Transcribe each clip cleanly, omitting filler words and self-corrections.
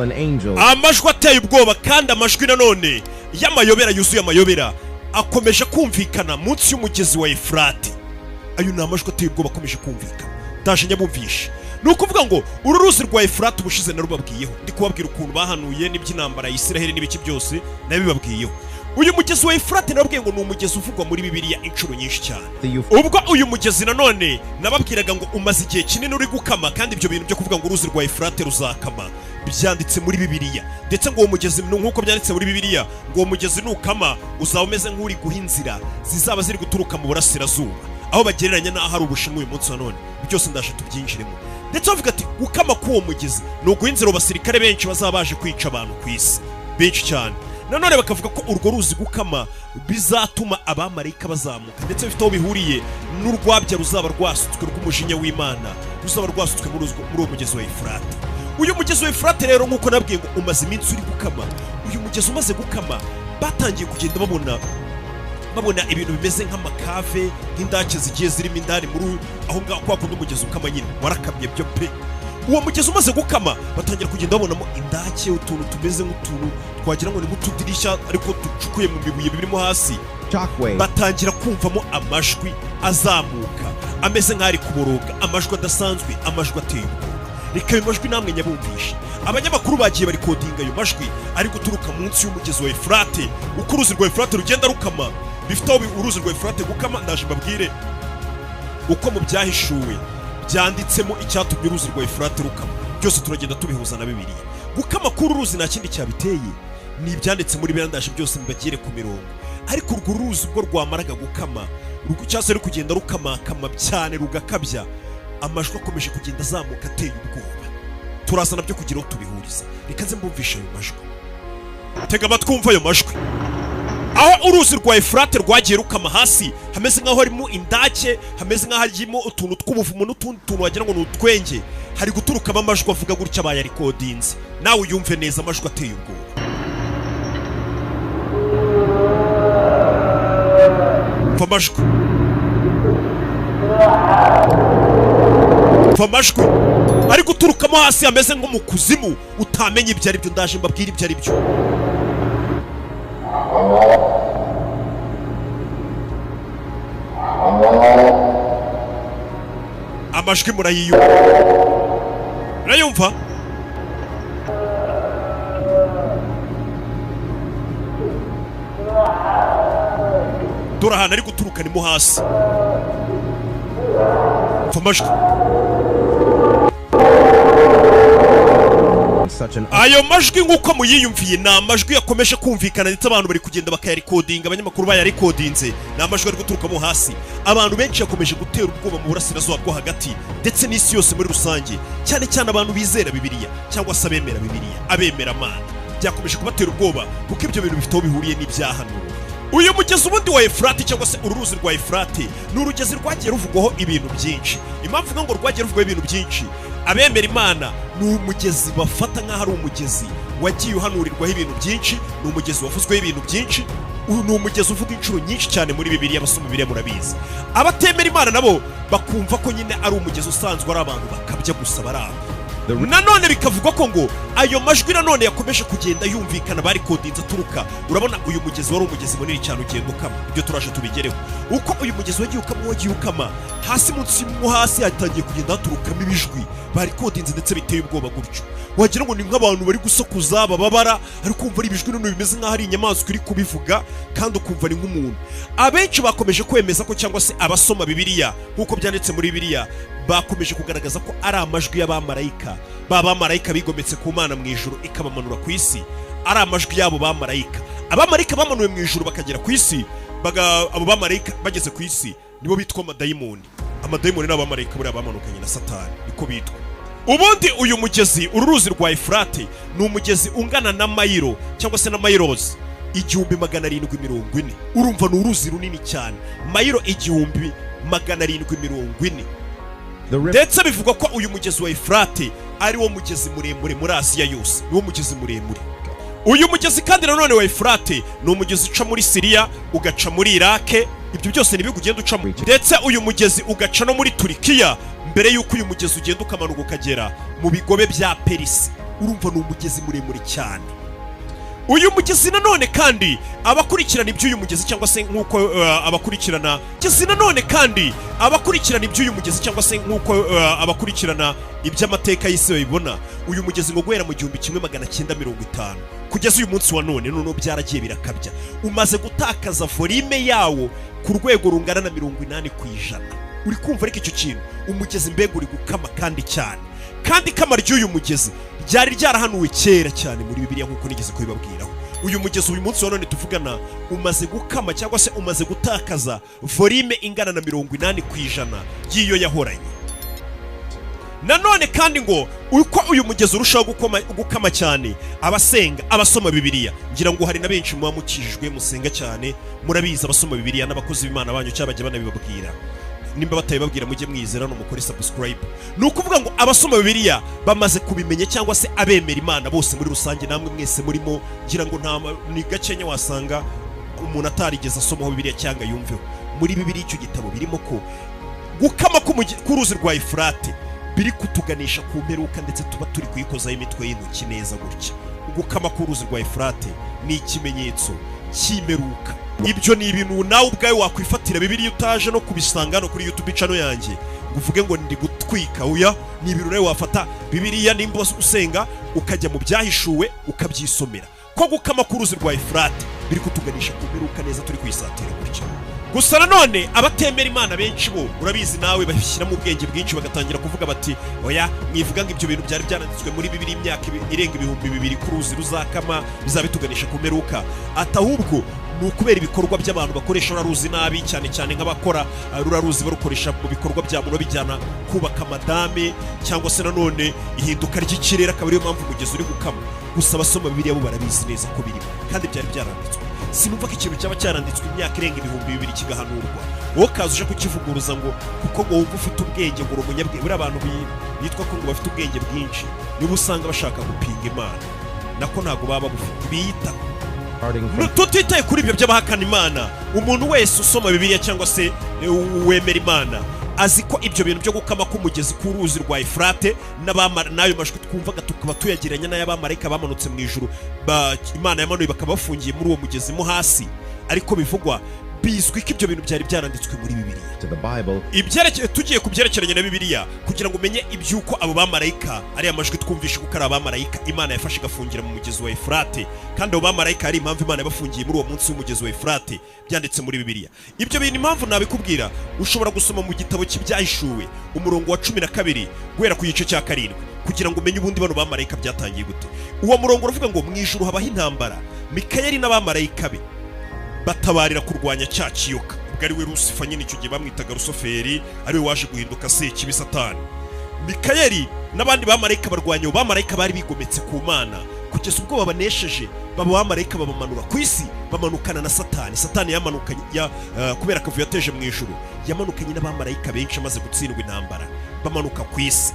fallen angels Amajwi ateye ubwoba kandi amajwi nanone y'amayobera, yuzuye amayobera, akomeje kumvikana munsi y'umugezi wa Efurate. Ayo ni amajwi ateye ubwoba akomeje kumvikana, ndaje nyabumvishe. Ni ukuvuga ngo uru ruzi rwa Efurate, ubushize narubabwiyeho, ndi kubabwira ukuntu bahanuye n'iby'intambara ya Isiraheli n'ibiki byose nabibabwiyeho. Uyu mugezi wa Efurate nababwiye ngo ni umugezi uvugwa muri Bibiliya inshuro nyinshi cyane. the Euphrates Ubwo uyu mugezi nanone nababwiraga ngo umaze igihe kinini uri gukama, kandi ibyo bintu byo kuvuga ngo uruzi rwa Efurate ruzakama byanditse muri Bibiliya. Ndetse ngo uwo mugezi, nk'uko byanditse muri Bibiliya, ngo uwo mugezi nukama uzaba umeze nk'uri guha inzira zizaba ziri guturuka mu burasirazuba, aho bagereranya n'aho ari Ubushinwa uyu munsi wa none. Byose ndaje tubyinjiremo. Ndetse bavuga ati gukama k'uwo mugezi ni uguha inzira abasirikare benshi bazaba baje kwica abantu ku isi, benshi cyane. Nanone bakavuga ko urwo ruzi gukama bizatuma abamarayika bazamuka, ndetse bifite aho bihuriye n'urwabya ruzaba rwasutswe rw'umujinya w'Imana, ruzaba rwasutswe muri uwo mugezi wa Efurate. Uyu mugezi wa Efurate rero, nk'uko nabwiye ngo umaze iminsi uri gukama, uyu mugezi umaze gukama batangiye kugenda babona ibintu bimeze nk'amakave, nk'indake zigiye zirimo indani muri aho ngaho. Kwa kundi umugezi ukama nyine, warakamye byo pe. Uwo mugezi umaze gukama batangira kugenda babonamo indake, utuntu tumeze nk'utuntu twagira ngo ni nk'utudirishya ariko ducukuye mu bibuye birimo hasi. Shockwave Batangira kumvamo amajwi azamuka ameze nk'ari kuboroga, amajwi adasanzwe, amajwi ateye ubwoba. Reka ayo majwi namwe nyabumvishe. Abanyamakuru bagiye barikodinga ayo majwi ari guturuka munsi y'umugezi wa Efurate. Uko uruzi rwa Efurate rugenda rukama, bifite aho uruzi rwa Efurate gukama, ndaje mbabwire uko mu Byahishuwe byanditsemo icyatumye uruzi rwa Efurate rukama. Byose turagenda tubihuza na Bibiliya. Gukama k'uru ruzi nta kindi cyabiteye, ni ibyanditse muri Bibiliya. Ndaje byose mbagire ku mirongo. Ariko urwo ruzi ubwo rwamaraga gukama, cyangwa se ruri kugenda rukamakama cyane rugakabya, amajwi akomeje kugenda azamuka ateye ubwoba. Turaza nabyo kugira aho tubihuriza. Reka nze mbumvishe ayo majwi. Tega amatwi wumve ayo majwi. Aho uruzi rwa Efurate rwagiye rukama, hasi hameze nk'aho harimo indake, hameze nk'aho harimo utuntu tw'ubuvumo n'utundi tuntu wagira ngo ni utwenge, hari guturukamo amajwi avuga gutya. Bayarikodinze, nawe uyumve neza, amajwi ateye ubwoba. Umva amajwi, umva amajwi ari guturukamo hasi, hameze nko mu kuzimu, utamenya ibyo ari byo. Ndaje mbabwire ibyo ari byo. Amajwi murayiyumva, murayumva. Dore ahantu ari guturuka ni mo hasi. Umva amajwi. Such an Ayo majwi, nk'uko muyiyumviye, ni amajwi yakomeje kumvikana, ndetse abantu bari kugenda bakayarikodinga, abanyamakuru bayarikodinze. Ni amajwi ari guturukamo hasi. Abantu benshi yakomeje gutera ubwoba mu Burasirazuba bwo Hagati ndetse n'isi yose muri rusange, cyane cyane abantu bizera Bibiliya cyangwa se abemera Bibiliya, abemera Mana. Byakomeje kubatera ubwoba kuko ibyo bintu bifite aho bihuriye n'ibyahanuwe. Uyu mugezi ubundi wa Efurate, cyangwa se uru ruzi rwa Efurate, ni urugezi rwagiye ruvugwaho ibintu byinshi. Impamvu mvuga ngo rwagiye ruvugwaho ibintu byinshi, abemera Imana ni umugezi bafata nk'aho ari umugezi wagiye uhanurirwaho ibintu byinshi, ni umugezi wavuzweho ibintu byinshi. Uyu ni umugezi uvuga inshuro nyinshi cyane muri Bibiliya, abasoma Bibiliya murabizi. Abatemera Imana nabo bakumva ko nyine ari umugezi usanzwe, ari abantu bakabya gusa bari aho. Nanone bikavugwa ko ngo ayo majwi nanone yakomeje kugenda yumvikana barikodinze aturuka, urabona uyu mugezi wari umugezi munini cyane ugenda ukama, ibyo turaje tubigereho. Uko uyu mugezi wagiye ukama, wagiye ukama hasi, munsi mo hasi hatangiye kugenda haturukamo ibijwi barikodinze, ndetse biteye ubwoba gutyo, wagira ngo ni nk'abantu bari gusakuza bababara, ariko kumva ari ibijwi none bimeze nk'aho ari inyamaswa iri kubivuga, kandi ukumva ni nk'umuntu. Abenshi bakomeje kwemeza ko, cyangwa se abasoma Bibiliya nk'uko byanditse muri Bibiliya, bakomeje kugaragaza ko ari amajwi y'abamarayika, ba bamarayika bigometse ku Mana mu ijuru ikabamanura ku isi, ari amajwi y'abo bamarayika. Abamarayika bamanuwe mu ijuru bakagera ku isi, abo bamarayika bageze ku isi nibo bitwa amadayimoni. Amadayimoni ni abamarayika buriya bamanukanye na Satani, niko bitwa ubundi. Uyu mugezi, uru ruzi rwa Efurate, ni umugezi ungana na mayiro cyangwa se na mayirozi 1740. Urumva ni uruzi runini cyane, mayiro 1740. The river Ndetse bivugwa ko uyu mugezi wa Efurate ari wo mugezi muremure muri Aziya yose, ni wo mugezi muremure. Uyu mugezi kandi nanone wa Efurate ni umugezi uca muri Siriya, ugaca muri Irake, ibyo byose ni ibihugu ugenda ucamo, ndetse uyu mugezi ugaca no muri Turikiya, mbere y'uko uyu mugezi ugenda ukamanuka ukagera mu bigobe bya Perisi. Urumva ni umugezi muremure cyane. Uyu mugezi nanone kandi, abakurikirana iby'uyu mugezi cyangwa se nk'uko abakurikirana mugezi nanone kandi abakurikirana iby'uyu mugezi cyangwa se nk'uko abakurikirana iby'amateka y'isi babibona, uyu mugezi ngo guhera mu 1950 kugeza uyu munsi wa none, noneho byaragiye birakabya, umaze gutakaza volume yawo ku rwego rungana na 80%. Uri kumva ariko icyo kintu? Umugezi mbega uri gukama kandi cyane, kandi ikama ry'uyu mugezi ryari ryarahanuwe kera cyane muri Bibiliya, nk'uko nigeze kubibabwiraho. Uyu mugezi uyu munsi wa none tuvugana umaze gukama cyangwa se umaze gutakaza volume ingana na 80% y'iyo yahoranye. Nanone kandi ngo uko uyu mugezi urushaho gukama cyane, abasenga, abasoma Bibiliya, ngira ngo hari na benshi muba mukijijwe, musenga cyane, murabizi, abasoma Bibiliya n'abakozi b'Imana banyu cyangwa bajya banabibabwira. Nimba batabibabwira, mujye mwizera no mukore subscribe. Ni ukuvuga ngo abasoma Bibiliya bamaze kubimenya, cyangwa se abemera Imana bose muri rusange, namwe mwese murimo, ngira ngo nta ni gakenya wasanga umuntu atarigeze asomaho Bibiliya cyangwa yumveho muri Bibiliya. Icyo gitabo birimo ko gukama k'uruzi rwa Efurate biri kutuganisha ku mperuka, ndetse tuba turi kuyikozaho imitwe y'intoki neza gutya. Gukama k'uruzi rwa Efurate ni ikimenyetso cy'imperuka. Ibyo ni ibintu nawe ubwawe wakwifatira Bibiliya, utaje no kubisanga hano kuri YouTube channel yanjye ngo uvuge ngo ndi gutwika. Oya, ni ibintu nawe wafata Bibiliya nimba usenga, ukajya mu Byahishuwe, ukabyisomera ko gukama k'uruzi rwa Efurate biri kutuganisha ku mperuka neza, turi kuyisatira gutya. Gusa nanone abatemera Imana benshi bo, urabizi nawe, bashyiramo ubwenge bwinshi, bagatangira kuvuga bati: "Oya, mwivuga ngo ibyo bintu byari byaranditswe muri Bibiri imyaka irenga 2000 ko uruzi ruzakama, bizaba bituganisha ku mperuka." Ati ahubwo ni ukubera ibikorwa by'abantu bakoresha ruriya ruzi nabi cyane cyane, nk'abakora ruriya ruzi barukoresha mu bikorwa bya muntu, babijyana kubaka amadame, cyangwa se nanone ihinduka ry'ikirere, akaba ariyo mpamvu umugezi uri gukama. Gusa abasoma Bibiliya bo barabizi neza ko birimo kandi byari byaranditswe. Sinumva ko ikintu cyaba cyaranditswe imyaka irenga 2000 kigahanurwa, wowe ukaza uje kukivuguruza ngo kuko ngo wumva ufite ubwenge, ngo uri umunyabwenge. Buriya abantu bitwa ko ngo bafite ubwenge bwinshi nibo usanga bashaka gupinga Imana, nako ntabwo baba babufite biyita. Starting from Tutitaye kuri ibyo by'abahakana Imana, umuntu wese usoma Bibiliya cyangwa se wemera Imana azi ko ibyo bintu byo gukama k'umugezi, k'uruzi rwa Efurate, n'ayo majwi twumvaga, tukaba tuyagereranya n'ay'abamarayika bamanutse mu ijuru, Imana yamanuye bakaba bafungiye muri uwo mugezi mo hasi, ariko bivugwa, bizwi ko ibyo bintu byari byaranditswe muri Bibiliya. To the Bible. Ibyerekeye, tugiye ku byerekeranye na Bibiliya, kugira ngo umenye iby'uko abo bamarayika, ariya majwi twumvishe kuko ari abamarayika Imana yafashe igafungira mu mugezi wa Efurate, kandi abo bamarayika hari impamvu Imana yabafungiye muri uwo munsi w'umugezi wa Efurate, byanditse muri Bibiliya. Ibyo bintu impamvu nabikubwira, ushobora gusoma mu gitabo cy'Ibyahishuwe, umurongo wa 12 guhera ku gice cya 7, kugira ngo umenye ubundi bano bamarayika byatangiye gute. Uwo murongo uravuga ngo: "Mu ijuru habaho intambara, Mikayeli n'abamarayika be batabarira kurwanya cya kiyoka," ubwo ari we Lusifa nyine, icyo gihe bamwitaga Rusoferi, ari we waje guhinduka Sekibi, Satani. Mikayeli n'abandi bamarayika barwanya abo bamarayika bari bigometse ku Mana, kugeza ubwo babanesheje, baba bamarayika babamanura ku isi, bamanukana na Satani. Satani yamanukanye kubera akavuyo yateje mu ijuru, yamanukanye n'abamarayika benshi amaze gutsindwa intambara, bamanuka ku isi.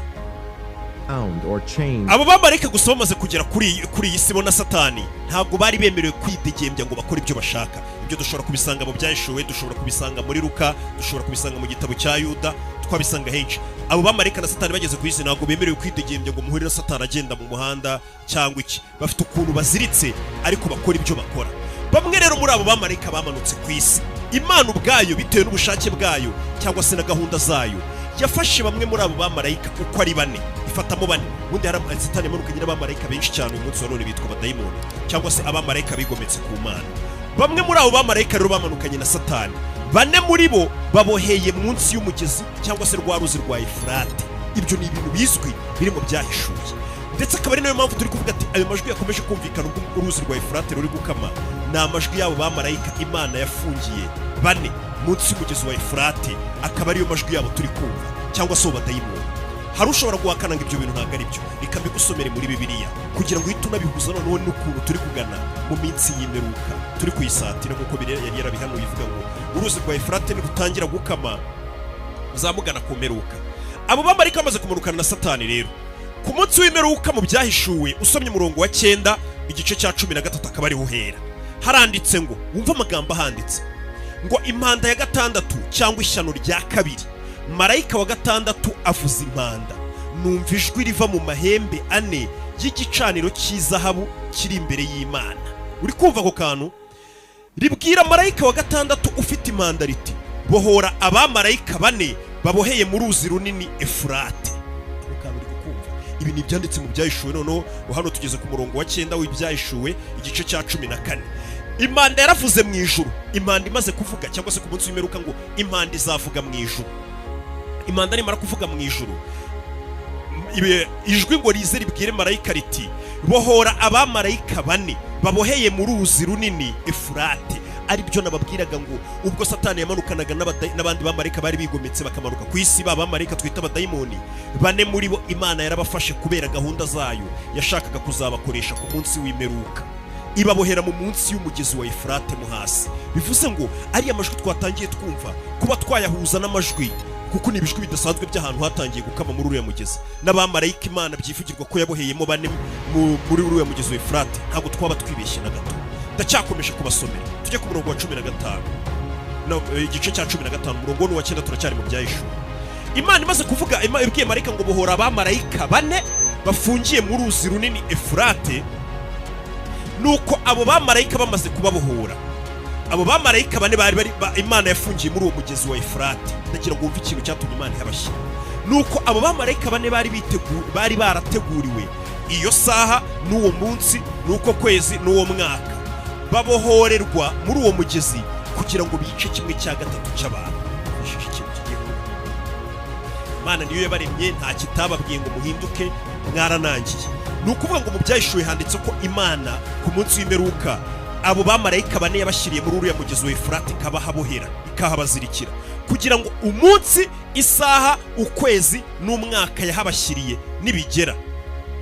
Bound or chained Abo bamarayika gusa bamaze kugera kuri iyi si, bo na Satani ntabwo bari bemerewe kwidegembya ngo bakore ibyo bashaka. Ibyo dushobora kubisanga mu Byahishuwe, dushobora kubisanga muri Luka, dushobora kubisanga mu gitabo cya Yuda, twabisanga henshi. Abo bamarayika na Satani bageze ku isi ntabwo bemerewe kwidegembya ngo muhure na Satani agenda mu muhanda cyangwa iki. Bafite ukuntu baziritse, ariko bakora ibyo bakora. Bamwe rero muri abo bamarayika bamanutse ku isi, Imana ubwayo, bitewe n'ubushake bwayo cyangwa se na gahunda zayo, yafashe bamwe muri abo bamarayika uko ari bane, ifatamo bane. Ubundi hari Satani yamanukanye n'abamarayika benshi cyane, uyu munsi wa none bitwa abadayimoni cyangwa se abamarayika bigometse ku Mana. Bamwe muri abo bamarayika rero bamanukanye na Satani, bane muri bo baboheye munsi y'umugezi cyangwa se rwa ruzi rwa Efurate. Ibyo ni ibintu bizwi biri mu Byahishuye, ndetse akaba ari nayo mpamvu turi kuvuga ati ayo majwi yakomeje kumvikana ubwo uruzi rwa Efurate ruri gukama ni amajwi y'abo bamarayika Imana yafungiye bane munsi y'umugezi wa Efurate, akaba ariyo majwi yabo turi kumva, cyangwa se abo badayimoni. Hari ushobora guhakana ngo ibyo bintu ntabwo ari byo. Reka mbigusomere muri Bibiliya kugira ngo uhite unabihuza noneho n'ukuntu turi kugana mu minsi y'imperuka, turi kuyisatira, nk'uko Bibiliya yari yarabihanuye ivuga ngo uruzi rwa Efurate nirutangira gukama muzamugana ku mperuka. Abo bamarayika bamaze kumanukana na Satani rero ku munsi w'imperuka, mu Byahishuwe, usomye umurongo wa 9, igice cya 13, akaba ariho uhera, haranditse ngo, wumve amagambo ahanditse ngo: "Impanda ya gatandatu cyangwa ishyano rya kabiri, marayika wa gatandatu avuza impanda, numva ijwi riva mu mahembe ane." y'igicaniro cy'izahabu kiri imbere y'Imana. Uri kumva ako kantu? Ribwira marayika wa gatandatu ufite impanda riti: "Bohora abamarayika bane baboheye mu ruzi runini Efurate." Ako kantu uri kukumva? Ibi ni ibyanditse mu Byahishuwe. Noneho hano tugeze ku murongo wa 9 w'Ibyahishuwe, igice cya 14. Impanda yaravuze mu ijuru. Impanda imaze kuvuga, cyangwa se ku munsi w'imperuka ngo impanda izavuga mu ijuru, impanda nimara kuvuga mu ijuru, ijwi ngo rize ribwire marayika riti: "Bohora abamarayika bane baboheye mu ruzi runini Efurate." Aribyo nababwiraga ngo ubwo Satani yamanukanaga n'abandi bamarayika bari bigometse bakamanuka ku isi, ba bamarayika twita abadayimoni, bane muri bo Imana yarabafashe kubera gahunda zayo yashakaga kuzabakoresha ku munsi w'imperuka, ibabohera mu munsi y'umugezi wa Efurate mo hasi. Bivuze ngo ariya majwi twatangiye twumva, kuba twayahuza n'amajwi, kuko ni ibijwi bidasanzwe by'ahantu hatangiye gukama muri uriya mugezi, n'abamarayika Imana byivugirwa ko yaboheyemo bane muri uriya mugezi wa Efurate, ntabwo twaba twibeshye na gato. Ndacyakomeje kubasomera, tujye ku murongo wa 15. No, igice cya 15, umurongo ni uwa 9, turacyari mu Byahishuwe. Imana imaze kuvuga, ibwiye marayika ngo: "Bohora abamarayika bane bafungiye mu ruzi runini Efurate." Nuko abo bamarayika bamaze kubabohora, abo bamarayika bane bari Imana yafungiye muri uwo mugezi wa Efurate, ndagira ngo wumve ikintu cyatumye Imana ihabashyira. Nuko abo bamarayika bane bari barateguriwe iyo saha n'uwo munsi n'uko kwezi n'uwo mwaka, babohorerwa muri uwo mugezi kugira ngo bice kimwe cya gatatu cy'abantu. Iki ikintu kigiye kuba, Imana niyo yabaremye, nta kitababwiye ngo muhinduke, mwaranangiye. Ni ukuvuga ngo mu Byahishuwe handitse ko Imana ku munsi w'imperuka abo bamarayika bane yabashyiriye muri uriya mugezi wa Efurate, ikabahabohera, ikahabazirikira kugira ngo umunsi, isaha, ukwezi n'umwaka yahabashyiriye nibigera,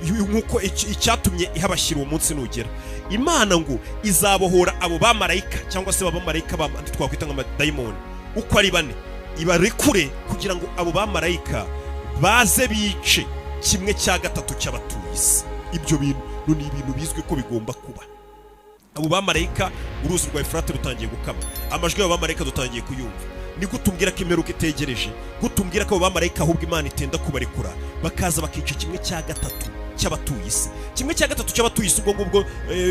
nk'uko icyatumye ihabashyira uwo munsi nugera, Imana ngo izabohora abo bamarayika, cyangwa se abamarayika twakwita nk'amadayimoni uko ari bane, ibarekure kugira ngo abo bamarayika baze bice kimwe cya gatatu cy'abatuye isi. Ibyo bintu ni ibintu bizwi ko bigomba kuba. Abo bamarayika, uruzi rwa Efurate rutangiye gukama, amajwi y'abo bamarayika dutangiye kuyumva. Ni gute umbwira ko imperuka itegereje? Gute umbwira ko abo bamarayika ahubwo Imana itenda kubarekura bakaza bakica kimwe cya gatatu cy'abatuye isi? Kimwe cya gatatu cy'abatuye isi, ubwo ngubwo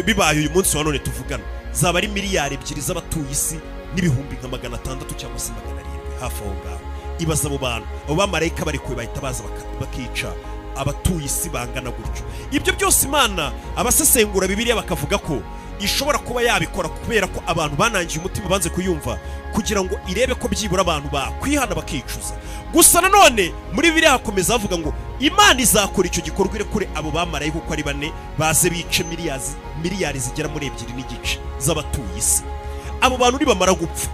bibaye uyu munsi wa none tuvugana, zaba ari miliyari 2 z'abatuye isi n'ibihumbi nka 600 cyangwa se 700, hafi aho ngaho. Ibaza abo bantu, abo bamarayika barekuwe bahita baza bakica abatuye isi bangana gutyo. Ibyo byose Imana, abasesengura Bibiliya bakavuga ko ishobora kuba yabikora kubera ko abantu banangiye umutima, banze kuyumva, kugira ngo irebe ko byibura abantu bakwihana bakicuza. Gusa nanone muri Bibiliya hakomeza havuga ngo Imana izakora icyo gikorwa, irekure abo bamarayika uko ari bane baze bice miliyari zigera muri 2.5 z'abatuye isi. Abo bantu nibamara gupfa,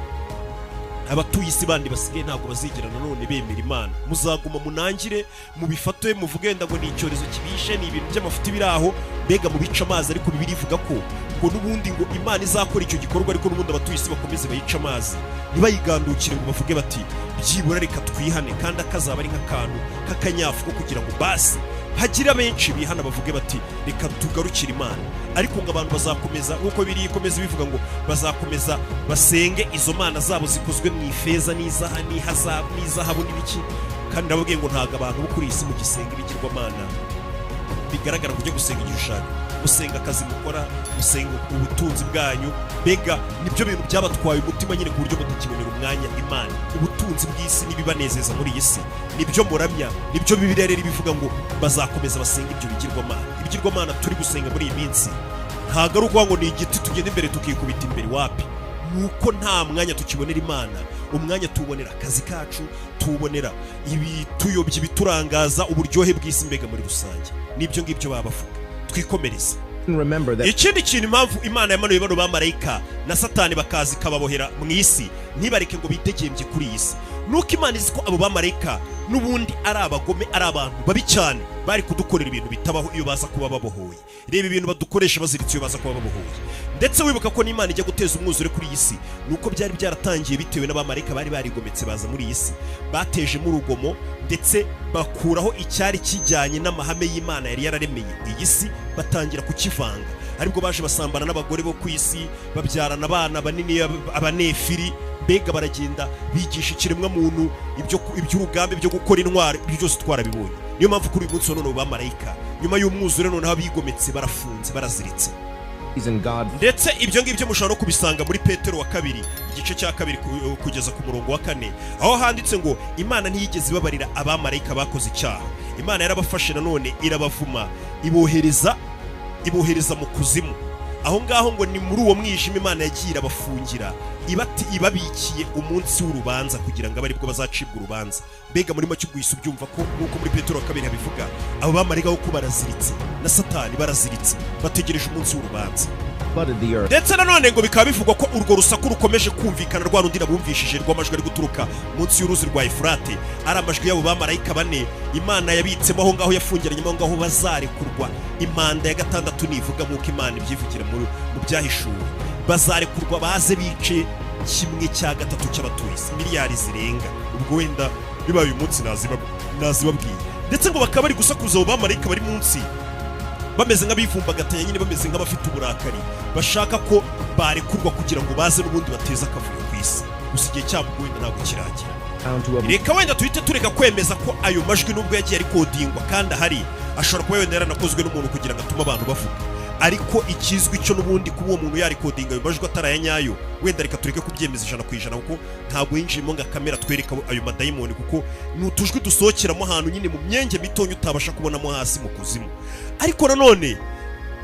abatuye isi bandi basigaye ntabwo bazigera nanone bemera Imana. Muzaguma munangire, mubifate, muvuge wenda ngo ni icyorezo kibishe, ni ibintu by'amafuti biri aho, mbega mubice amazi. Ariko Bibiliya ivuga ko ngo n'ubundi ngo Imana izakora icyo gikorwa, ariko n'ubundi abatuye isi bakomeze bayice amazi, ntibayigandukire ngo bavuge bati: "Byibura reka twihane." Kandi akazaba ari nk'akantu k'akanyafu ko kugira ngo basi hagira benshi bihana, bavuge bati: "Reka tugarukire Imana." Ariko ngo abantu bazakomeza, nk'uko biri ikomeza bivuga ngo bazakomeza basenge izo mana zabo zikozwe mu ifeza n'izahabu n'ibiki. Kandi ndababwiye ngo ntabwo abantu bo kuri iyi si mugisenga ibigirwamana bigaragara ngo ujye gusenga igishushanyo. Musenga akazi mukora, musenga ubutunzi bwanyu, mbega nibyo bintu byabatwaye umutima nyine, ku buryo mutakibonera umwanya Imana. Ubutunzi bw'isi n'ibibanezeza muri iyi si nibyo muramya. Nibyo Bibiliya rero ibivuga ngo bazakomeza basenga ibyo bigirwamana. Ibigirwamana turi gusenga muri iyi minsi ntabwo ari ukuvuga ngo ni igiti tugenda imbere tukikubita imbere, wapi. Ni uko nta mwanya tukibonera Imana. Umwanya tuwubonera akazi kacu, tuwubonera ibituyobya, ibiturangaza, uburyohe bw'isi, mbega muri rusange nibyo ngibyo baba bavuga. Twikomereze. Remember that Ikindi kintu, impamvu Imana yamanuye bano bamarayika na Satani bakaza ikababohera mu isi, ntibareke ngo bitegembye kuri iyi si, nuko Imana izi ko abo bamarayika n'ubundi ari abagome, ari abantu babi cyane, bari kudukorera ibintu bitabaho iyo baza kuba babohoye. Reba ibintu badukoresha baziritse iyo baza kuba babohoye. Ndetse wibuka ko n'Imana ijya guteza umwuzure kuri iyi si, nuko byari byaratangiye bitewe n'abamarayika bari barigometse baza muri iyi si, batejemo urugomo, ndetse bakuraho icyari kijyanye n'amahame y'Imana yari yararemeye iyi si, batangira kukivanga. Aribwo baje basambana n'abagore bo ku isi, babyarana abana banini, Abanefiri. Mbega baragenda bigisha ikiremwa muntu iby'urugamba, ibyo gukora intwaro, ibyo byose twarabibonye. Niyo mpamvu kuri uyu munsi wa none bamarayika Nyuma y'umwuzure noneho abigometse barafunze, baraziritse. Reason God Ndetse ibyo ngibyo mushobora no kubisanga muri Petero wa kabiri, igice cya kabiri kugeza ku murongo wa 4, aho handitse ngo Imana ntiyigeze ibabarira abamarayika bakoze icyaha. Imana yarabafashe nanone irabavuma, ibohereza mu kuzimu. Aho ngaho ngo ni muri uwo mwijima Imana yagiye irabafungira, ibabikiye umunsi w'urubanza kugira ngo abe aribwo bazacibwa urubanza. Mbega muri make ubwo ubyumva ko nk'uko muri Petero wa kabiri habivuga, abo bamarayika ko baraziritse na Satani baraziritse, bategereje umunsi w'urubanza. flooded the earth Ndetse nanone ngo bikaba bivugwa ko urwo rusaku rukomeje kumvikana, rwa rundi nabumvishije rw'amajwi ari guturuka munsi y'uruzi rwa Efurate, ari amajwi y'abo bamarayika bane Imana yabitsemo aho ngaho, yafungiranyemo aho ngaho. Bazarekurwa impanda ya gatandatu nivuga, nk'uko Imana ibyivugira mu Byahishuwe. Bazarekurwa baze bice kimwe cya gatatu cy'abatuye isi, miliyari zirenga. Ubwo wenda bibaye uyu munsi nazibabwiye. Ndetse ngo bakaba bari gusakuza, abo bamarayika bari munsi, bameze nk'abivumbagatanya nyine, bameze nk'abafite uburakari, bashaka ko barekurwa kugira ngo baze n'ubundi bateze akavuyo ku isi. Gusa igihe cyabo ubwo wenda ntabwo kiragera. down to a Reka wenda tuhite tureka kwemeza ko ayo majwi, nubwo yagiye arikodingwa kandi ahari, ashobora kuba wenda yaranakozwe n'umuntu kugira ngo atume abantu bavuga. Ariko ikizwi cyo n'ubundi, kuba uwo muntu yarikodinga ayo majwi atari aya nyayo, wenda reka tureke kubyemeza 100%, kuko ntabwo yinjiyemo ngo kamera twereka ayo madayimoni, kuko ni utujwi dusohokeramo ahantu nyine mu myenge mitonya utabasha kubonamo hasi mu kuzimu. Ariko nanone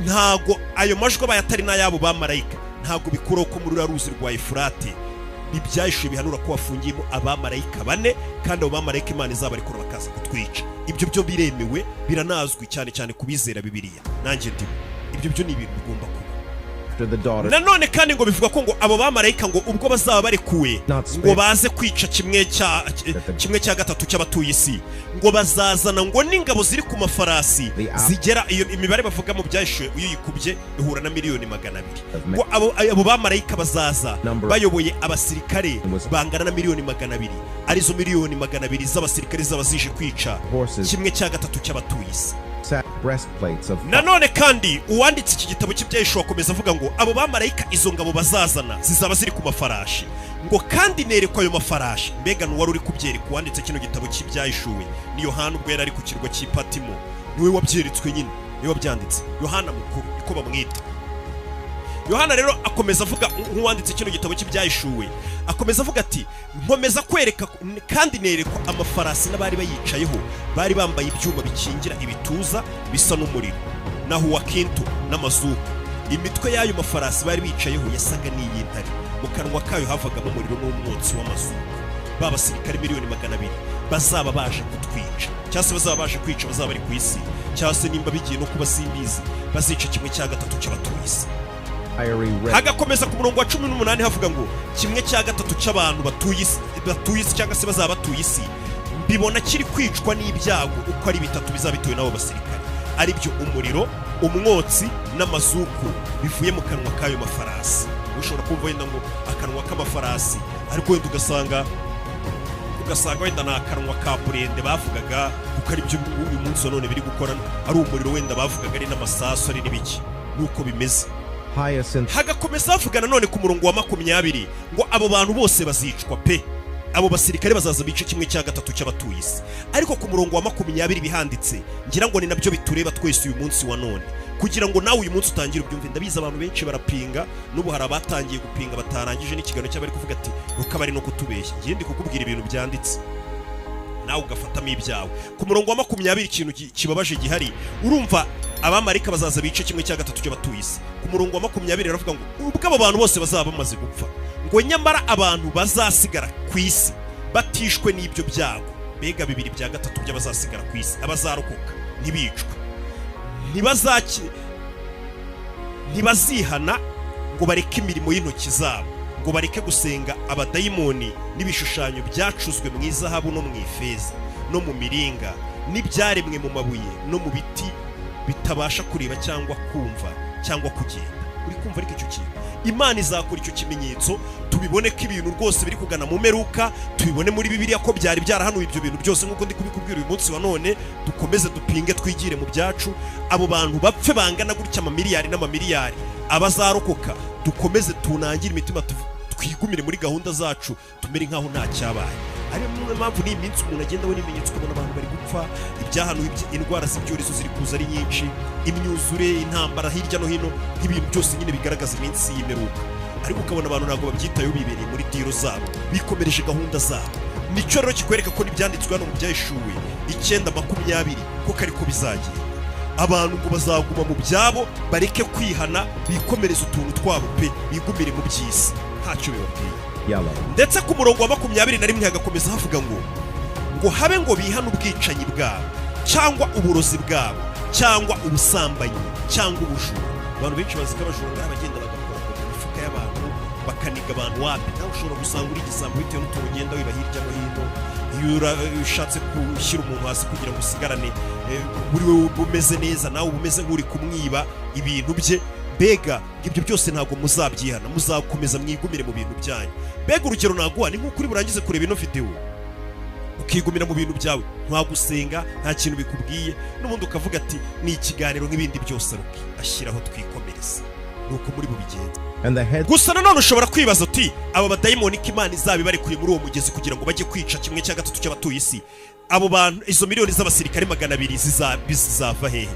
ntago ayo majwi abaye atari n'ayabo bamarayika, ntabwo bikuraho ko muri ruriya ruzi rwa Efurate ibyahishuwe bihanura ko hafungiyemo abamarayika bane, kandi abo bamarayika Imana izabarekura bakaza kutwica. Ibyo byo biremewe, biranazwi cyane cyane ku bizera Bibiliya, nanjye ndimo. Ibyo byo ni ibintu bigomba kuba. After the daughter Nanone kandi ngo bivuga ko ngo abo bamarayika ngo ubwo bazaba barekuwe Not spare. ngo baze kwica kimwe cya gatatu cy'abatuye isi, ngo bazazana ngo n'ingabo ziri ku mafarasi zigera, iyo imibare bavuga mu Byahishuwe iyo uyikubye ihura na miliyoni 200. Ngo abo bamarayika bazaza Number bayoboye abasirikare was bangana na miliyoni 200, arizo miliyoni 200 z'abasirikare zaba zije kwica horses kimwe cya gatatu cy'abatuye isi. sat breastplates of Nanone kandi uwanditse iki gitabo cy'Ibyahishuwe akomeza avuga ngo abo bamarayika, izo ngabo bazazana zizaba ziri ku mafarashi, ngo kandi nerekwa ayo mafarashi. Mbega n'uwari uri kubyereka uwanditse kino gitabo cy'Ibyahishuwe ni Yohana, ubwo yari ari ku kirwa cy'i Patimo. Niwe wabyeretswe nyine, niwe wabyanditse. Yohana mukuru niko bamwita. Yohana rero akomeza avuga nk'uwanditse kino gitabo cy'Ibyahishuwe, akomeza avuga ati: "Nkomeza kwereka kandi nerekwa amafarasi n'abari bayicayeho, bari bambaye ibyuma bikingira ibituza bisa n'umuriro na huwakinto n'amazuku. Imitwe y'ayo mafarasi bari bicayeho yasaga n'iy'intare, mu kanwa kayo havagamo umuriro n'umwotsi w'amazuku." Ba basirikare miliyoni 200 bazaba baje kutwica, cyangwa se bazaba baje kwica, bazaba bari ku isi, cyangwa se nimba bigiye no kuba simbizi, bazica kimwe cya gatatu cy'abatuye isi. fiery red Hagakomeza ku murongo wa 18 havuga ngo kimwe cya gatatu cy'abantu batuye isi cyangwa se bazaba batuye isi, mbibona kiri kwicwa n'ibyago uko ari bitatu bizaba bitewe n'abo basirikare, ari byo umuriro, umwotsi n'amazuku bivuye mu kanwa k'ayo mafarasi. Ushobora kumva wenda ngo akanwa k'amafarasi, ariko wenda ugasanga wenda ni akanwa ka burende bavugaga, kuko ari byo uyu munsi wa none biri gukora, ari umuriro wenda bavugaga, ari n'amasasu, ari n'ibiki, nuko bimeze. Hyacinth Hagakomeza havuga nanone ku murongo wa 20 ngo abo bantu bose bazicwa pe, abo basirikare bazaza bice kimwe cya gatatu cy'abatuye isi. Ariko ku murongo wa 20 bihanditse, ngira ngo ni nabyo bitureba twese uyu munsi wa none, kugira ngo nawe uyu munsi utangire ubyumve. Ndabizi abantu benshi barapinga, n'ubu hari abatangiye gupinga batarangije n'ikiganiro cy'abari kuvuga ati rukaba ari no kutubeshya. Ngiye ndi kukubwira ibintu byanditse, nawe ugafatamo ibyawe. Ku murongo wa 20, ikintu kibabaje gihari, urumva abamarayika bazaza bice kimwe cya gatatu cy'abatuye isi. Ku murongo wa 20 baravuga ngo ubwo abo bantu bose bazaba bamaze gupfa, ngo nyamara abantu bazasigara ku isi batishwe n'ibyo byago, mbega bibiri bya gatatu by'abazasigara ku isi, abazarokoka ntibicwe, ntibazihana ngo bareke imirimo y'intoki zabo, ngo bareke gusenga abadayimoni n'ibishushanyo byacuzwe mu izahabu no mu ifeza no mu miringa n'ibyaremwe mu mabuye no mu biti, bitabasha kureba cyangwa kumva cyangwa kugenda. Uri kumva? Ariko icyo kintu Imana izakora icyo kimenyetso, tubibone ko ibintu rwose biri kugana mu meruka, tubibone muri Bibiliya ko byari byarahanuwe ibyo bintu byose nk'uko ndi kubikubwira uyu munsi wa none. Dukomeze dupinge, twigire mu byacu, abo bantu bapfe bangana gutya, amamiliyari n'amamiliyari, abazarokoka dukomeze tunangire imitima, twigumire muri gahunda zacu, tumere nk'aho nta cyabaye. Ariyo mpamvu n'iyi minsi umuntu agenda abona ibimenyetso, ukabona abantu bari gupfa, ibyahanuwe, indwara z'ibyorezo ziri kuza ari nyinshi, imyuzure, intambara hirya no hino, nk'ibintu byose nyine bigaragaza iminsi y'imperuka. Ariko ukabona abantu ntabwo babyitayeho, bibereye muri deal zabo, bikomereje gahunda zabo. Nicyo rero kikwereka ko n'ibyanditswe hano mu Byahishuwe 9:20 ko ariko bizagenda. Abantu ngo bazaguma mu byabo, bareke kwihana, bikomereze utuntu twabo pe, bigumire mu by'isi, ntacyo bibabwiye. Yellow. Ndetse ku murongo wa 21 hagakomeza havuga ngo habe ngo bihane ubwicanyi bwabo, cyangwa uburozi bwabo, cyangwa ubusambanyi, cyangwa ubujura. Abantu benshi bazi ko abajura ngo ari abagenda bagakora mu mifuka y'abantu, bakaniga abantu. Wapi, nawe ushobora gusanga uri igisambo bitewe n'utuntu ugenda wiba hirya no hino. Iyo ushatse gushyira umuntu hasi kugira ngo usigarane buri we umeze neza, nawe uba umeze nk'uri kumwiba ibintu bye. Mbega ibyo byose ntabwo muzabyihana, muzakomeza mwigumire mu bintu byanyu. Mbega urugero naguha ni nk'uko uri burangize kureba ino videwo, ukigumira mu bintu byawe, nta gusenga, nta kintu bikubwiye, n'ubundi ukavuga ati ni ikiganiro nk'ibindi byose Rocky ashyiraho, twikomereza. Ni uko muri bubigenza. And the heads Gusa nanone ushobora kwibaza uti aba badayimoni ko Imana izaba ibarekuye muri uwo mugezi kugira ngo bajye kwica 1/3 cy'abatuye isi, abo bantu, izo miliyoni z'abasirikare 200 zizava hehe?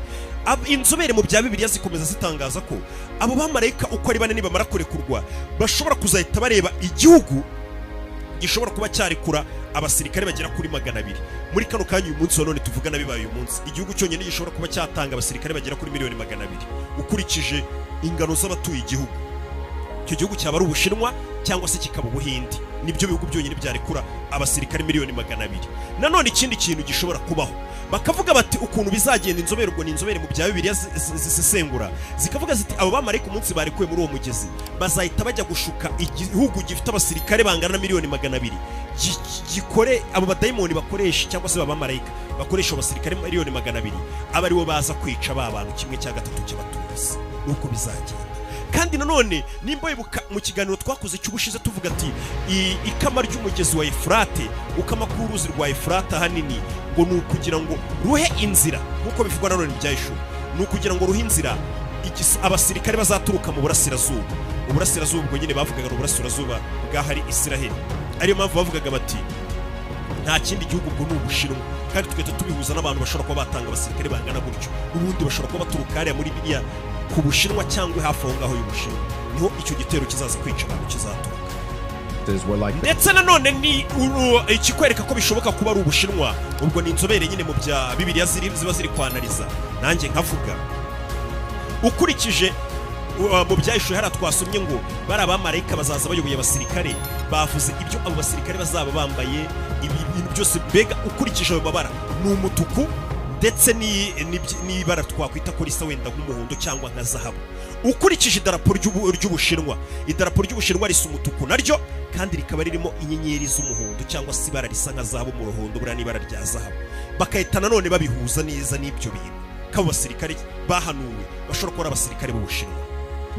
Inzobere mu bya Bibiliya zikomeza zitangaza ko abo bamarayika uko ari bane nibamara kurekurwa, bashobora kuzahita bareba igihugu gishobora kuba cyarekura abasirikare bagera kuri 200 muri kano kanya. Uyu munsi wa none tuvugana, bibaye uyu munsi, igihugu cyonyine gishobora kuba cyatanga abasirikare bagera kuri miliyoni 200 ukurikije ingano z'abatuye igihugu, icyo gihugu cyaba ari Ubushinwa cyangwa se kikaba Ubuhindi. Nibyo bihugu byonyine byarekura abasirikare miliyoni 200. Nanone ikindi kintu gishobora kubaho, bakavuga bati ukuntu bizagenda, inzobere, ubwo ni inzobere mu bya Bibiliya zisesengura, zikavuga ziti abo bamarayika umunsi barekuwe muri uwo mugezi, bazahita bajya gushuka igihugu gifite abasirikare bangana na miliyoni 200, gikore abo badayimoni bakoresha, cyangwa se abamarayika bakoresha abo basirikare miliyoni 200, aba aribo baza kwica ba bantu 1/3 cy'abatuye isi. Nuko bizagenda. Kandi nanone nimba wibuka mu kiganiro twakoze cy'ubushize, tuvuga ati ikama ry'umugezi wa Efurate, ukama k'uruzi rwa Efurate, ahanini ngo ni ukugira ngo ruhe inzira, nk'uko bivugwa nanone mu Byahishuwe, ni ukugira ngo ruhe inzira abasirikare bazaturuka mu burasirazuba. Uburasirazuba ubwo nyine bavugaga ni uburasirazuba bw'ahari Isiraheli. Ariyo mpamvu bavugaga bati nta kindi gihugu, ubwo ni Ubushinwa. Kandi tugahita tubihuza n'abantu bashobora kuba batanga abasirikare bangana gutyo, ubundi bashobora kuba baturuka hariya muri biriya ku Bushinwa cyangwa hafi aho ngaho y'Ubushinwa, niho icyo gitero kizaza kwica abantu kizaturuka. were like the Ndetse nanone ni ikikwereka ko bishoboka kuba ari Ubushinwa, ubwo ni inzobere nyine mu bya Bibiliya ziba ziri kwanariza, nanjye nkavuga ukurikije mu Byahishuwe hariya twasomye ngo bari abamarayika bazaza bayoboye abasirikare, bavuze ibyo abo basirikare bazaba bambaye, ibi bintu byose. Mbega ukurikije ayo mabara, ni umutuku ndetse n'ibara twakwita ko risa wenda nk'umuhondo cyangwa nka zahabu. Ukurikije idarapo ry'Ubushinwa, idarapo ry'Ubushinwa risa umutuku naryo, kandi rikaba ririmo inyenyeri z'umuhondo cyangwa se ibara risa nka zahabu mu ruhondo, buriya n'ibara rya zahabu, bagahita nanone babihuza neza n'ibyo bintu ko abo basirikare bahanuwe bashobora kuba ari abasirikare b'Ubushinwa.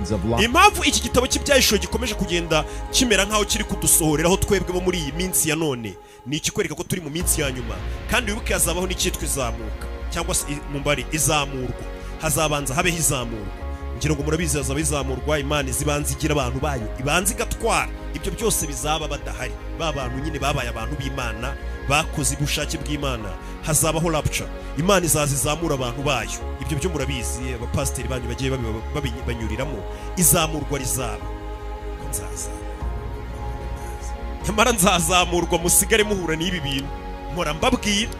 of light Impamvu iki gitabo cy'Ibyahishuwe gikomeje kugenda kimera nk'aho kiri kudusohoreraho twebwe bo muri iyi minsi ya none, ni ikikwereka ko turi mu minsi ya nyuma. Kandi wibuke hazabaho n'icyitwa izamuka, cyangwa se mu mbari izamurwa. Hazabanza habeho izamurwa, ngira ngo murabizi, hazaba izamurwa. Imana izibanza igira abantu bayo, ibanza igatwara. Ibyo byose bizaba badahari, ba bantu nyine babaye abantu b'Imana, bakoze ubushake bw'Imana. Hazabaho rapture, Imana izaza izamura abantu bayo. Ibyo byo murabizi, abapasiteri banyu bagiye banyuriramo. Izamurwa rizaba ko nzazamurwa, nyamara nzazamurwa musigare muhura n'ibi bintu mpora mbabwira.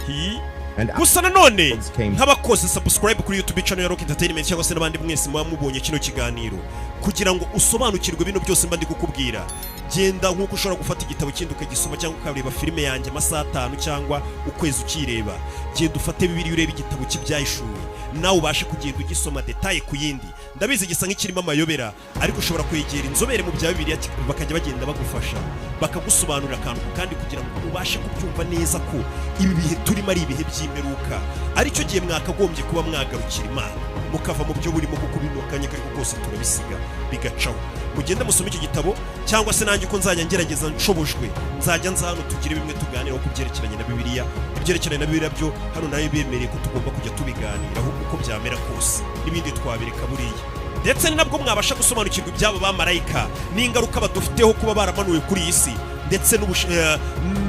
Hi. And Gusa nanone came nk'abakoze subscribe kuri YouTube channel ya Rock Entertainment, cyangwa se n'abandi mwese muba mubonye kino kiganiro, kugira ngo usobanukirwe bino byose mba ndi kukubwira, genda nk'uko ushobora gufata igitabo kindi ukagisoma, cyangwa ukareba filime yanjye amasaha 5 cyangwa ukwezi ukireba, genda ufate Bibiliya urebe igitabo cy'Ibyahishuwe, nawe ubashe kugenda ugisoma détail ku yindi. Ndabizi gisa nk'ikirimo amayobera, ariko ushobora kwegera inzobere mu bya Bibiliya bakajya bagenda bagufasha, bakagusobanurira akantu ku kandi, kugira ngo ubashe kubyumva neza ko ibi bihe turimo ari ibihe by'imperuka, aricyo gihe mwakagombye kuba mwagarukira Imana, mukava mu byo burimo, kuko bino akanya kariko kose turabisiga bigacaho. Mugende musome icyo gitabo, cyangwa se nanjye uko nzajya ngerageza nshobojwe, nzajya nza hano tugire bimwe tuganiraho ku byerekeranye na Bibiliya. Ibyerekeranye na Bibiliya byo hano nayo bemereye ko tugomba kujya tubiganiraho uko byamera kose, n'ibindi twabireka buriya. Ndetse ni nabwo mwabasha gusobanukirwa iby'abo bamarayika n'ingaruka badufiteho kuba baramanuwe kuri iyi si. ndetse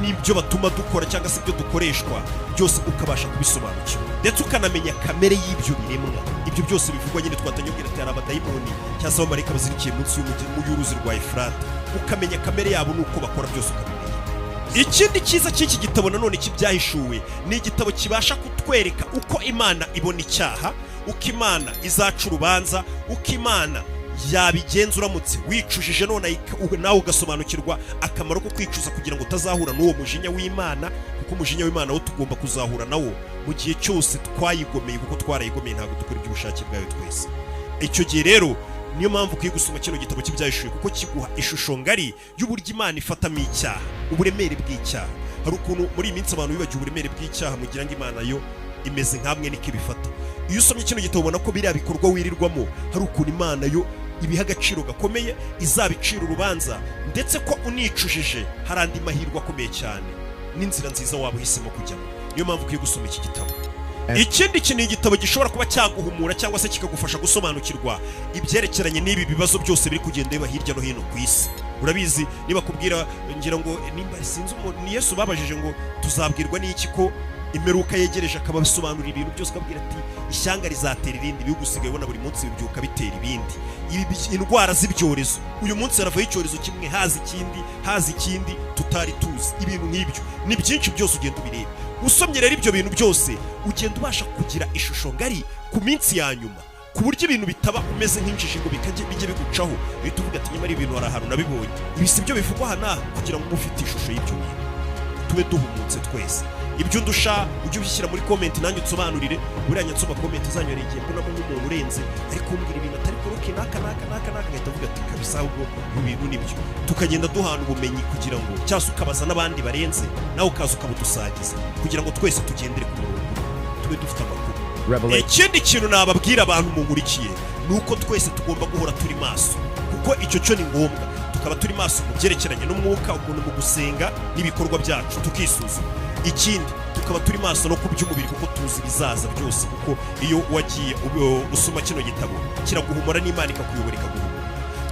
n'ibyo batuma dukora cyangwa se ibyo dukoreshwa byose, ukabasha kubisobanukirwa, ndetse ukanamenya kamere y'ibyo biremwa. Ibyo byose bivugwa nyine, twatangiye kubwira ati hari abadayimoni cyangwa se abamarayika bazirikiye munsi y'uruzi rwa Efurata, ukamenya kamere yabo n'uko bakora, byose ukabimenya. Ikindi cyiza cy'iki gitabo nanone cy'Ibyahishuwe, ni igitabo kibasha kutwereka uko Imana ibona icyaha, uko Imana izaca urubanza, uko Imana yabigenza uramutse wicujije none, nawe ugasobanukirwa akamaro ko kwicuza kugira ngo utazahura n'uwo mujinya w'Imana, kuko umujinya w'Imana wo tugomba kuzahura nawo mu gihe cyose twayigomeye, kuko twarayigomeye, ntabwo dukora iby'ubushake bwayo twese. Icyo gihe rero niyo mpamvu ukwiye gusoma kino gitabo cy'Ibyahishuwe, kuko kiguha ishusho ngari y'uburyo Imana ifatamo icyaha, uburemere bw'icyaha. Hari ukuntu muri iyi minsi abantu bibagiwe uburemere bw'icyaha, mugira ngo Imana yo imeze nk'amwe niko ibifata. Iyo usomye kino gitabo ubona ko biriya bikorwa wirirwamo hari ukuntu Imana yo ibiha agaciro gakomeye, izabicira urubanza, ndetse ko unicujije hari andi mahirwe akomeye cyane n'inzira nziza waba uhisemo kujyamo. Niyo mpamvu ukwiye gusoma iki gitabo. Ikindi kintu, igitabo gishobora kuba cyaguhumura cyangwa se kikagufasha gusobanukirwa ibyerekeranye n'ibi bibazo byose biri kugenda biba hirya no hino ku isi. Urabizi, niba kubwira ngira ngo nimba sinzi ni Yesu babajije ngo tuzabwirwa n'iki ko imperuka yegereje, akabasobanurira ibintu byose, akabwira ati ishyanga rizatera irindi. Ibihugu usigaye ubona buri munsi bibyuka bitera ibindi. Indwara z'ibyorezo, uyu munsi haravaho icyorezo kimwe, haza ikindi, haza ikindi tutari tuzi. Ibintu nk'ibyo ni byinshi, byose ugenda ubireba. Usomye rero ibyo bintu byose, ugenda ubasha kugira ishusho ngari ku minsi ya nyuma, ku buryo ibintu bitaba umeze nk'injiji ngo bijye bigucaho, uhita uvuga ati nyamara ibintu hari ahantu nabibonye, ibi si byo bivugwa aha n'aha, kugira ngo ube ufite ishusho y'ibyo bintu, tube duhumutse twese. Ibyo undusha ujye ubishyira muri comment, nanjye unsobanurire. Buriya nsoma comment zanyu, hari igihe mbonamo nk'umuntu urenze ariko umbwira ibintu atari koroke n'aka n'aka n'aka n'aka, ngahita avuga ati kabisa ahubwo ibi bintu nibyo. Tukagenda duhana ubumenyi kugira ngo, cyangwa se ukabaza n'abandi barenze, nawe ukaza ukabudusagiza, kugira ngo twese tugendere ku murongo, tube dufite amakuru. Revelation Ikindi kintu nababwira abantu munkurikiye ni uko twese tugomba guhora turi maso, kuko icyo cyo ni ngombwa, tukaba turi maso mu byerekeranye n'umwuka, ukuntu mu gusenga n'ibikorwa byacu, tukisuzuma. Ikindi, tukaba turi maso no ku by'umubiri, kuko tuzi ibizaza byose, kuko iyo wagiye usoma kino gitabo kiraguhumura, n'Imana ikakuyobora, ikaguhumura,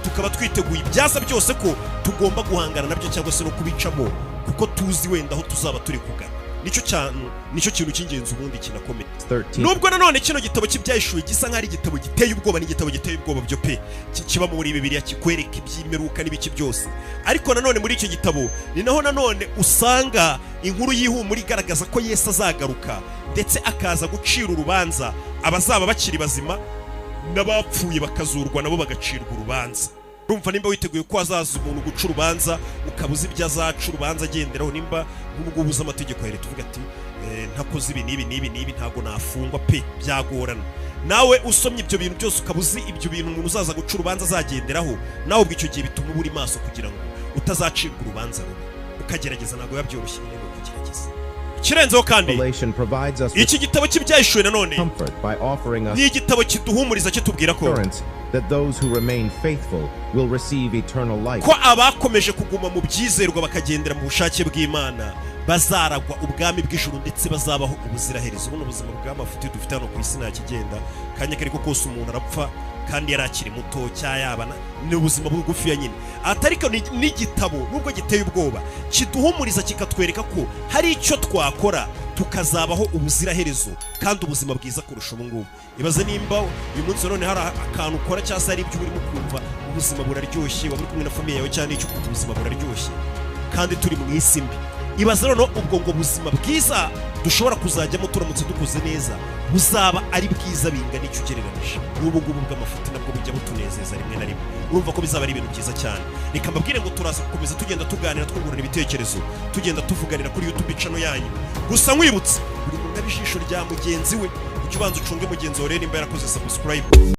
tukaba twiteguye ibyaza byose ko tugomba guhangana nabyo cyangwa se no kubicamo, kuko tuzi wenda aho tuzaba turi kugana. Nicyo cyane, nicyo kintu cy'ingenzi ubundi kinakomeye. 13 Nubwo nanone kino gitabo cy'Ibyahishuwe gisa nk'aho ari igitabo giteye ubwoba, ni igitabo giteye ubwoba byo pe, kiba muri Bibiliya, kikwereka iby'imperuka n'ibiki byose, ariko nanone muri icyo gitabo ni naho nanone usanga inkuru y'ihumure igaragaza ko Yesu azagaruka, ndetse akaza gucira urubanza abazaba bakiri bazima, n'abapfuye bakazurwa nabo bagacirwa urubanza. Urumva nimba witeguye ko hazaza umuntu guca urubanza, ukaba uzi ibyo azaca urubanza agenderaho, nimba nk'ubwo ubuze amategeko ya leta, uvuga ati "Ntakoze ibi n'ibi n'ibi n'ibi ntabwo nafungwa pe, byagorana." Nawe usomye ibyo bintu byose, ukaba uzi ibyo bintu umuntu uzaza guca urubanza azagenderaho, nawe ubwo icyo gihe bituma uba uri maso kugira ngo utazacibwa urubanza rubi, ukagerageza. Ntabwo biba byoroshye nyine, ni ukugerageza. Ikirenzeho kandi, Revelation provides us with iki gitabo cy'Ibyahishuwe nanone comfort by offering us ni igitabo kiduhumuriza, kitubwira ko assurance that those who remain faithful will receive eternal life. ko abakomeje kuguma mu byizerwa, bakagendera mu bushake bw'Imana, bazaragwa ubwami bw'ijuru, ndetse bazabaho ubuziraherezo. Buno buzima bw'amafuti dufite hano ku isi nta kigenda, kanya kariko kose umuntu arapfa kandi yari akiri muto, cyayabana ni ubuzima bugufiya nyine. Atariko n'igitabo nubwo giteye ubwoba, kiduhumuriza, kikatwereka ko hari icyo twakora tukazabaho ubuziraherezo kandi ubuzima bwiza kurusha ubu ngubu. Ibaze nimba uyu munsi none hari akantu ukora cyangwa se hari ibyo urimo kumva ubuzima buraryoshye, waba uri kumwe na famille yawe cyangwa n'icyo, ukumva ubuzima buraryoshye kandi turi mu isi mbi. Ibaze noneho ubwo ngo buzima bwiza dushobora kuzajyamo turamutse dukoze neza, buzaba ari bwiza bingana icyo ugereranije n'ubu ngubu bw'amafuti, nabwo bujya butunezeza rimwe na rimwe. Urumva ko bizaba ari ibintu byiza cyane. Reka mbabwire ngo turaza gukomeza tugenda tuganira, twungurana ibitekerezo, tugenda tuvuganira kuri YouTube channel yanyu. Gusa nkwibutse, buri muntu abe ijisho rya mugenzi we, ujye ubanza ucunge mugenzi wawe rero nimba yarakoze subscribe.